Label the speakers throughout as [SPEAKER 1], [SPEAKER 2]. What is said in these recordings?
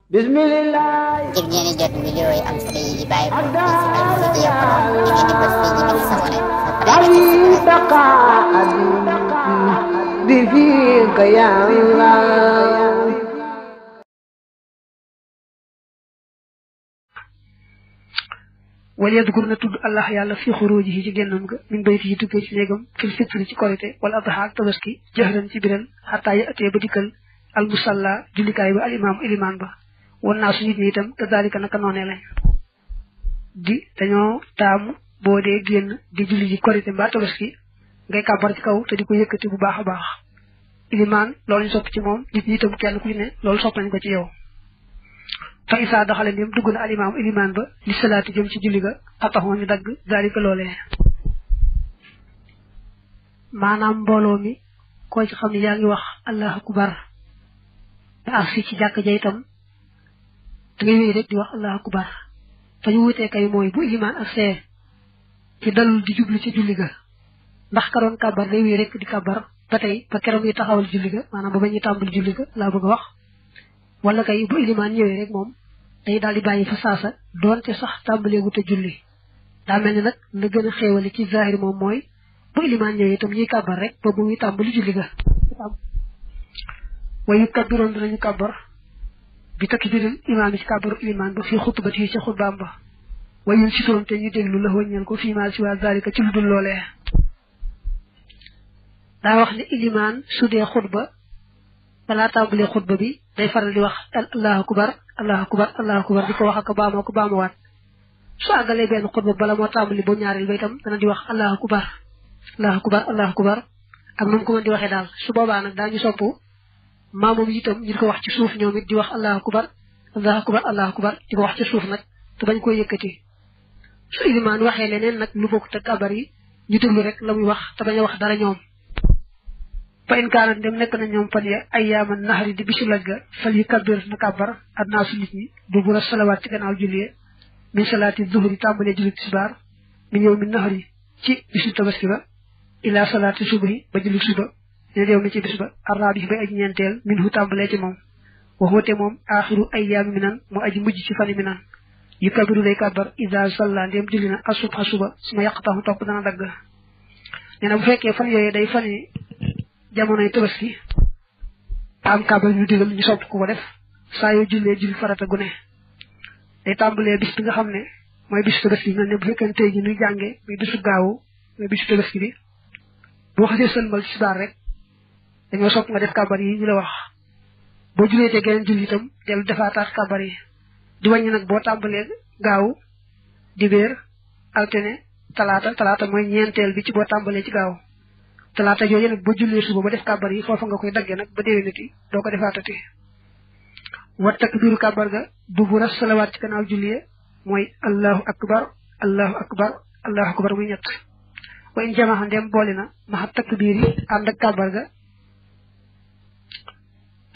[SPEAKER 1] Bismillah.
[SPEAKER 2] ngir ngeen di jot vidéo yi am solo yi bàyyi ko ci Al-Mouridiyyah Pro da ngeen di bës fii ñu bind s'abonné
[SPEAKER 1] بفيك يا الله
[SPEAKER 3] وليذكر نتود الله يالا في خروجه ci gennam ga min bayti yi tukke ci negam fil fitri ci korité wala adha ak tabaski jahran ci biral hatta ya até ba dikal al musalla julikay ba al imam iliman ba won na suñu nit itam kadalika naka noné lañ di dañoo taamu bo dé genn di julli ci korité ba tabaski ngay kabar ci kaw te diko yëkëti bu baaxa baax iliman loolu sopp ci mom nit ñi itam kenn ku ne loolu sopp nañ ko ci yow fa isa daxale nim duguna al imam iliman ba li salati jëm ci julli ga ataxo ñu dag dalika lolé manam mbolo mi ko ci xamni yaangi wax allahu akbar ak fi ci jakk ja itam da ngay wéy rek di wax allahu akbar fa ñu wuté kay moy bu iliman ak sé ci dalul di jublu ci julli ga ndax ka doon kabar day wéy rek di kabar batay ba kéram yi taxawal julli ga manam ba bañu tambul julli ga la bëgg wax wala kay bu iliman ñëwé rek mom day daldi bayyi fa sasa donte sax tambalé gu te julli da melni nak la gëna xéewali ci zahir mom moy bu iliman ñëwé tam ñi kabar rek ba bu muy tambali julli ga wayu kabbiron dañu kabar bi takbirul imam ci kabaru iliman ba fi khutbati ci khutbam ba wayu ci turum te ñu déglu la wañal ko fi ma ci wa zalika ci ludul lolé da wax ni iliman su dé khutba bala tambali khutba bi day faral di wax allahu akbar allahu akbar allahu akbar diko wax ak baama wat su agalé ben khutba bala mo tambali bo ñaarel bay tam dana di wax allahu akbar allahu akbar allahu akbar ak num ko mën di waxe dal su boba nak dañu soppu mamum yitam ñu ko wax ci suuf ñoom it di wax allahu akbar allahu akbar allahu akbar diko wax ci suuf nak te bañ ko yëkëti su iliman waxe leneen nak lu bokk te kabar yi ñu déglu rek lamuy wax te baña wax dara ñoom fa in kaana dem nek na ñoom fan ya ayyaman nahri di bisu lagga fal yukabbir na kabar adnaasu nit ñi du bu salawat ci gannaaw julli min salati dhuhri tambale julli tisbar min yawmin nahri ci bisu tabaski ba ila salati subhi ba julli suba ne deew na ci bis ba arabi ba aj ñentel min hu tambale ci mom waxote mom akhiru ayyam minan mu aji mujj ci fani minan yukabbiru lay kabar idha salla dem julli na asubha suba suma yaqtahu top dana dag neena bu fekke fan yoy day fani jamonoy tabaski am kabal ñu digal ñu sopp ko def sa yo julle julli farata gu ne day tambalé bis bi nga xamné moy bis tabaski nga ne bu fekkene tay ji ñu jàngé bi bisu gaawu moy bisu tabaski bi bo xasse selmal ci bar rek dañu sopp nga def kabar yi ñu la wax bo julle té gën julli tam del defaataat kabar yi di wañu nak bo tambalé gaawu dibéer altene talata moy ñentel bi ci bo tambalé ci gaawu talata jooju nak bo julé suba ba def kabar yi fofu nga koy daggé nak ba déwénati do ko defaatati wa takbiru kabar ga du bu salawat ci kanaaw julé moy allahu akbar allahu akbar allahu akbar muy ñett wa in jama'a ndem bolina ma takbiri and ak kabar ga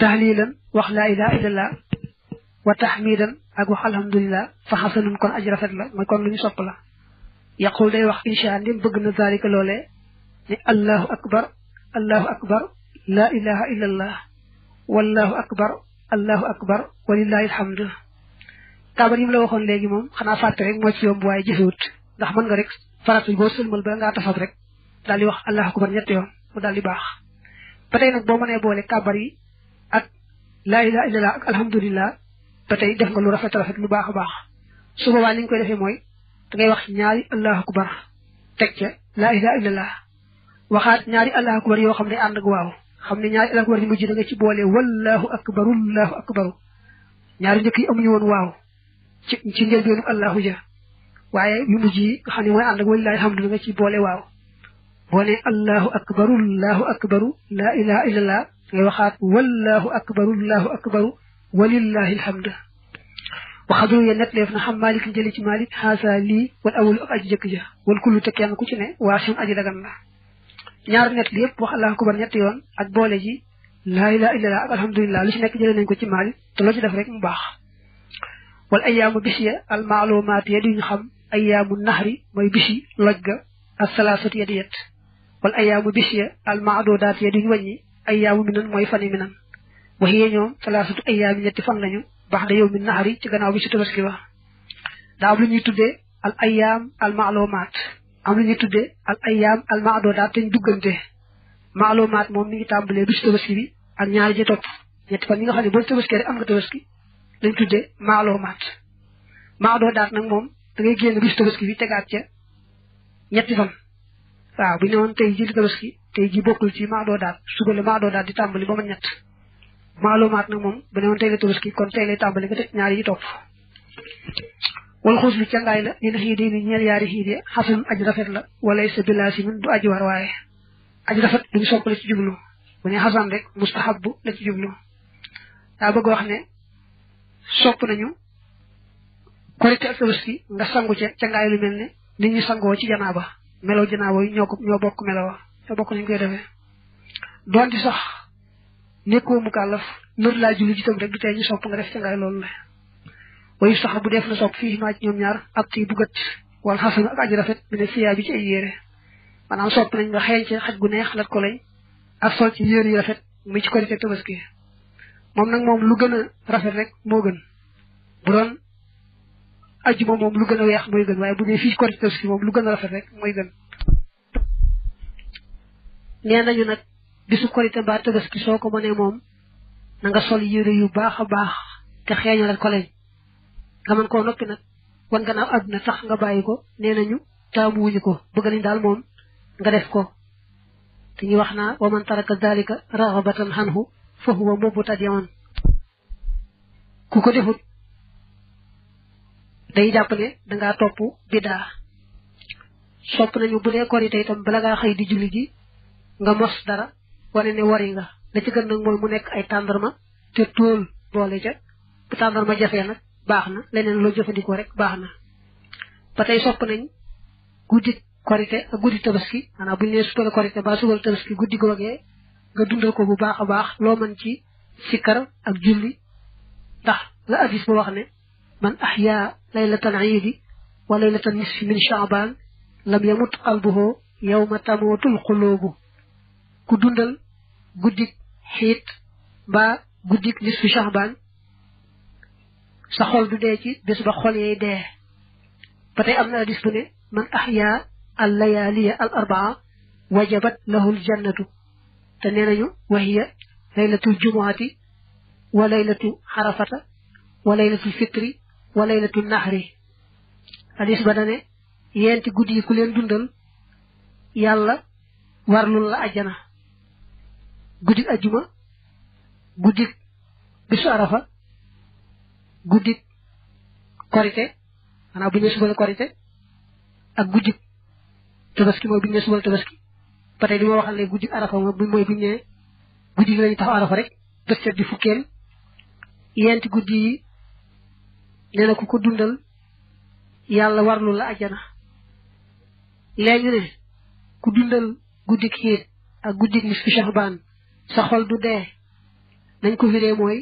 [SPEAKER 3] tahlilan wax la ilaha illallah wa tahmidan ak wax alhamdulillah fa hasanun kon ajrafat la moy kon luñu sopp la yaqul day wax insha Allah bëgg na zalika lolé ni allahu akbar la ilaha illallah wallahu akbar walillahi alhamdu kabar yim la waxon legi mom xana fatte rek mo ci yomb way jëfewut ndax man nga rek faratu go sulmal ba nga tafat rek dali wax allahu akbar ñett yoon mu dali bax patay nak bo mëne boole kabar yi ak la ilaha illallah ak alhamdulillah patay def nga lu rafet lu baax baax su boba li nga koy defé moy da ngay wax ñaari allahu akbar tek ca la ilaha illallah waxat ñaari allahu akbar yo xamne and ak waaw xamne ñaari allahu akbar yi mujj da nga ci boole wallahu akbar ñaari ñëk yi amuñu won waaw ci ngeel beenu allahu ja waye yu mujj xani moy and ak wallahi alhamdu nga ci boole waaw boole allahu akbar la ilaha illallah ngay waxat wallahu akbar walillahi alhamdu wa khadru ya net lef na xam malik jeli ci malik hasa li wal awul aji jëk ja wal kullu te kenn ku ci ne wasim aji dagan la ñaar net li yépp wax allahu akbar ñett yoon ak boole ji la ilaha illallah ak alhamdulillah lu ci nekk jël nañ ko ci malik te lo ci def rek mu baax wal ayyamu bisya al ma'lumat ya duñ xam ayyamu nahri moy bisi lojga as salasati yadiyat wal ayyamu bisya al ma'dudat ya duñ wañi ayyamu minan moy fani minan wahiya ñoom salasatu ayyam ñetti fan lañu baxda yawmi nahari ci gannaaw bi ci tabaski ba da am lu ñuy tuddee al ayyam al ma'lumat am lu ñuy tuddee al ayyam al ma'dudat te ñu duggante ma'lumat moom mi ngi tàmbalee bi ci tabaski bi ak ñaari ci topp ñetti fan yi nga xam ne boo tabaski rek am nga tabaski lañ tuddee ma'lumat ma'dudat nag moom da ngay génn bi ci tabaski bi tegaat ca ñetti fan waaw bu ñëwoon tey ji li tabaski tey ji bokkul ci ma'dudat suba la ma'dudat di tàmbali ba ma ñett ma'lumat nag moom bu ñëwoon tey la tabaski kon tey lay tàmbali nga teg ñaari yi topp wal xuslu cangaay la dina xiidee ni ñeel yaari xiidee xasan aj rafet la walay sa bilaasimin du aji war waaye aj rafet duñu sopp la ci jublu bu ne xasan rek mustahabbu la ci jublu daa bëgg wax ne sopp nañu korite ak tabaski nga sangu ca cangaay lu mel ne nit ñi sangoo ci janaaba melaw janaaba yi ñoo bokk melawa ñoo bokk nañ koy defee doonte sax nekkoo mukallaf nër laa julli ci tam rek du tee ñu sopp nga def cangaay loolu la wayu sax bu def na sopp fii maa ci ñoom ñaar ab ti bu gët wala xasan ak aji rafet bi ne siyaa bi ci ay yére maanaam sopp nañ nga xeeñ ci xaj gu neex lat ko lañ ak sol ci yére yi rafet muy ci korite tabaski moom nag moom lu gën a rafet rek moo gën bu doon ajjuma moom lu gën a weex mooy gën waaye bu dee fii ci korite tabaski moom lu gën a rafet rek mooy gën nee nañu nag bisu korite mbaa tabaski soo ko mënee moom na nga sol yére yu baax a baax te xeeñu lat ko lañ nga mën koo noppi nag wan gannaaw àdduna tax nga bàyyi ko nee nañu taamu wuñu ko bëgg nañ daal moom nga def ko te ñu wax naa wa man taraka dalika raxabatan xanhu fa huwa mubtadi'un ku ko defut day jàpp ne dangaa topp bidaa sopp nañu bu dee korite itam bala ngaa xëy di julli ji nga mos dara wane ne wari nga la ci gën nag mooy mu nekk ay tàndarma te tóol boole ca bu tàndarma jafee nag baax na leneen loo jëfandikoo rek baax na ba tey sopp nañ guddi korite ak guddi tabaski maanaam bu ñu nee suba la korite ba suba la tabaski guddi googee nga dundal ko bu baax a baax loo mën ci sikkar ak julli ndax la hadis ba wax ne man ahya laylatan iidi wa laylatan nisfi min sha'ban lam yamut qalbuhu yawma tamutul qulubu ku dundal guddik xiit mbaa guddik nisfi sha'ban sa xol du dee ci bés ba xol yee dee ba tey am na hadis bu ne man ahya al layaliya al arbaa wajabat lahul jannatu te nee nañu wa hiya laylatul jumuati wa laylatu xarafata wa laylatul fitri wa laylatul nahri hadis ba dane yenti guddi yi ku leen dundal yàlla warlul la ajjana guddik ajjuma guddik bisu arafa guddik korite maanaam bu ñu subal korite ak guddik tabaski mooy bu ñu subal tabaski ba tey li ma waxal ne guddik arafa mooy bu ñu guddi gi lañu taxaw arafa rek bët set di fukkeel yenti guddi yi nee na ku ko dundal yàlla warlu la ajjana léegi ne ku dundal guddik xiit ak guddik nisfu shahban sa xol du dee nañ ko firee mooy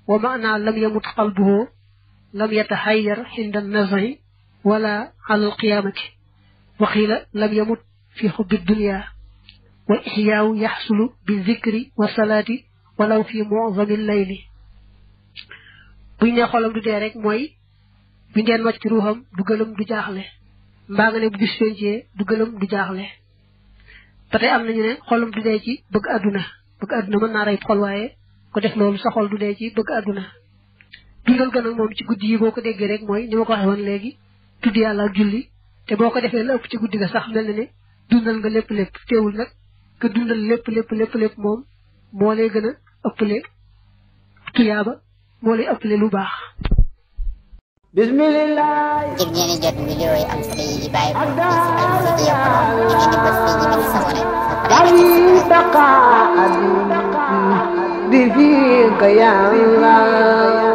[SPEAKER 3] wa maana lam yamut qalbuhu lam yatahayyar inda nazari wala ala alqiyamati wa qila lam yamut fi hubbi dunya wal ihya'u yahsulu bi dhikri wa salati walaw fi mu'zami al-layli buñ ne xolam du dee rek mooy bi ngeen wàcc ruuxam du gëlëm du jaaxle mbaa nga ne bu bis fencee du gëlëm du jaaxle ba tey am nañu ne xolam du dee ci bëgg àdduna mën naa rey xol waaye ko def loolu sa xol du dee ci bëgg àdduna dundal gën ak moom ci guddi yi boo ko déggee rek mooy ni ma ko waxee woon léegi tudd yàlla ak julli te boo ko defee la ëpp ci guddi ga sax mel na ne dundal nga lépp teewul nag nga dundal lépp moom moo lay gën a ëppale tuyaaba moo lay ëppale lu baax
[SPEAKER 1] bismillah
[SPEAKER 2] ngir ngeen di jot vidéo yi am solo yi bàyyi ko ci Alfayda Prod ngeen di bës fii ñu sabone
[SPEAKER 1] bi fiika ya Allah